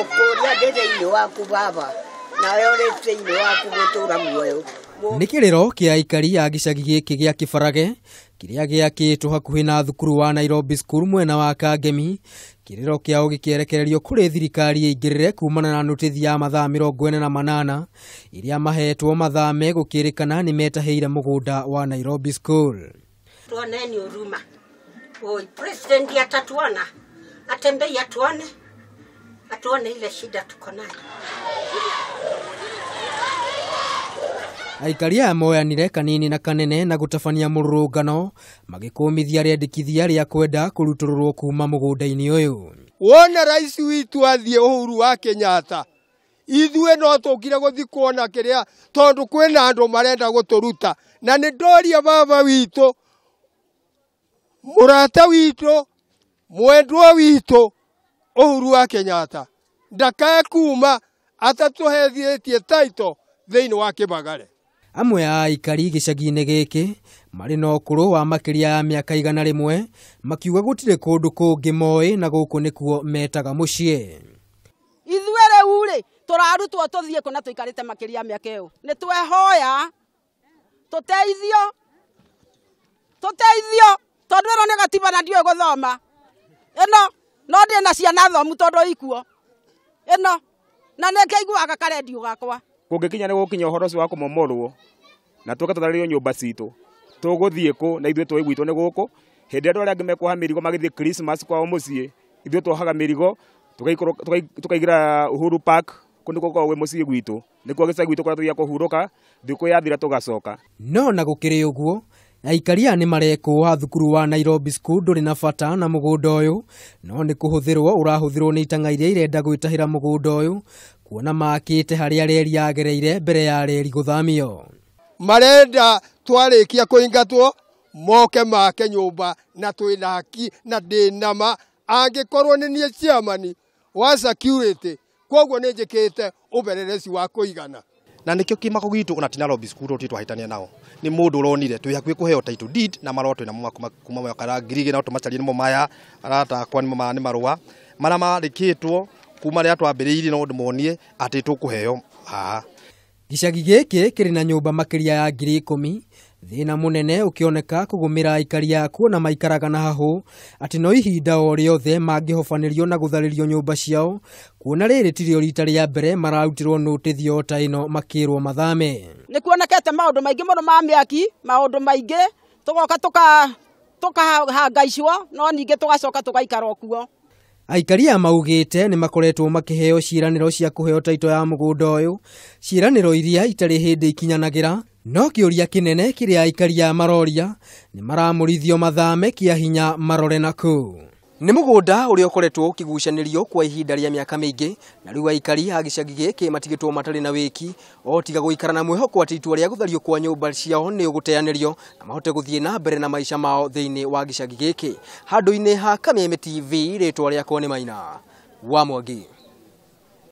Ngũkũria ndĩ thĩinĩ waku baba, nawe ũrĩ thĩinĩ waku gũtũũra muoyo. Nĩ kĩrĩro kĩa aikari a gĩcagi gĩkĩ gĩa Kĩbarage kĩrĩa gĩakĩtwo hakuhĩ na thukuru wa Nairobi School mwena wa Kangemi. Kĩrĩro kĩao gĩkĩerekererio kũrĩ thirikari ĩingĩrĩre kumana na nũtĩthi ya mathaa 48 iria mahetwo mathame gũkĩrĩkana nĩ metahĩire mũgũnda wa Nairobi School. Tuoneni huruma. Oi, president atatuona, atembei atuone, atuone ile shida tuko nayo. Aikari aya moyanire kanini na kanene na gũtabania mũrũrũngano magĩkũmithia rĩendekithia rĩa kwenda kũrutũrũrwo kuma mũgũnda-inĩ ũyũ. Wona rais witũ athiĩ Uhuru wa Kenyatta, ithuĩ no tũkire gũthiĩ kuona kĩrĩa, tondũ kwĩna andũ marenda gũtũruta. Na nĩ ndoria baba witũ, mũrata witũ, mwendwa witũ Uhuru wa Kenyatta ndakae kuma atatũhethĩtie title thĩinĩ wa Kĩbagare. Amwe a aikari gĩcagi-inĩ gĩkĩ marĩ na ũkũrũ wa makĩria ya mĩaka 100 makiuga gũtirĩ kũndũ kũngĩ moĩ na gũkũ nĩkuo metaga mũciĩ. Ithuĩ rĩu rĩ tũrarutwo tũthiĩ kũ na tũikarĩte makĩria ya mĩaka ĩyo. Nĩ twehoya tũteithio, tũteithio tondũ ĩno nĩ gatiba na ndiũĩ gũthoma. Ĩno no ndĩ na ciana thomu tondũ ikuo. Ĩno na nĩ ngĩiguaga karendio gakwa. Kũngĩkinya nĩ gũkinya ũhoro ũcio wa kũmomorwo na tũke tũtharĩrio nyũmba citũ, tũgũthiĩ kũ na ithuĩ tũĩ gwitũ nĩ gũkũ. Hĩndĩ ĩrĩa andũ arĩa angĩ mekuoha mĩrigo magĩthiĩ Christmas kwao mũciĩ, ithuĩ tuohaga mĩrigo tũkaigĩra Uhuru Park, kũu nĩkuo gũkoragwo gwĩ mũciĩ gwitũ, nĩkuo gĩcagi gwitũ kũrĩa tũthiaga kũhurũka, thikũ yathira tũgacoka. No na gũkĩrĩ ũguo, aikari aya nĩ marekũa thukuru wa Nairobi School ndũrĩ na bata na mũgũnda ũyũ, no nĩ kũhũthĩrwo ũrahũthĩrwo nĩ itang'a iria irenda gwĩtahĩra mũgũnda ũyũ, kuona makĩte harĩa reri yagereire mbere ya reri gũthamio. Marenda twarĩkia kũingatwo moke make nyũmba na twĩna haki na ndĩna ma, angĩkorwo nĩ niĩ chairman wa security, koguo nĩ njĩkĩte ũberereci wa kũigana. Na nĩkĩo kĩmako gitũ ona ti Nairobi School tũtirĩ twahĩtania nao. Nĩ mũndũ ũronire twĩ hakuhĩ kũheo title deed na marũa twĩ namo kuma mwaka wa ngiri igĩrĩ no tũmacarie nĩmo maya arata akwa nĩmo maya nĩ marũa marĩa mandĩkĩtwo kuma rĩrĩa twambĩrĩirie no ndĩmonie atĩ tũkũheo haha. Gĩcagi gĩkĩ kĩrĩ na nyũmba makĩria ya 10,000, thĩna mũnene ũkĩoneka kũgũmĩra aikari akuo na maikaraga na hahũ atĩ no ihinda o rĩothe mangĩhobanĩrio na gũtharĩrio nyũmba ciao, kuona rĩrĩ tirĩo rita rĩa mbere mararutĩrwo nũtĩthi o ta ĩno makĩrwo mathame. Nĩ kuonekete maũndũ maingĩ mũno ma mĩaki, maũndũ maingĩ tũgoka tũkahangaicwo no ningĩ tũgacoka tũgaikara o kuo. Aikari aya maugĩte nĩ makoretwo makĩheo ciĩranĩro cia kũheo taito ya mũgũnda ũyũ, ciĩranĩro iria itarĩ hĩndĩ ikinyanagĩra. No kĩũria kĩnene kĩrĩa aikari aya maroria nĩ maramũrithio mathame kĩa hinya marore nakũ. Nĩ mũgũnda ũrĩa ũkoretwo ũkĩgucanĩrio kwa ihinda rĩa mĩaka mĩingĩ, na rĩu aikari a gĩcagi gĩkĩ matigĩtwo matarĩ na wĩki o tiga gũikara na mwĩhoko atĩ itua rĩa gũthario kwa nyũmba ciao nĩ ũgũteanĩrio na mahote gũthiĩ na mbere na maica mao thĩinĩ wa gĩcagi gĩkĩ. Handũ-inĩ ha Kameme TV, rĩtwa rĩakwa nĩ Maina wa Mwangi.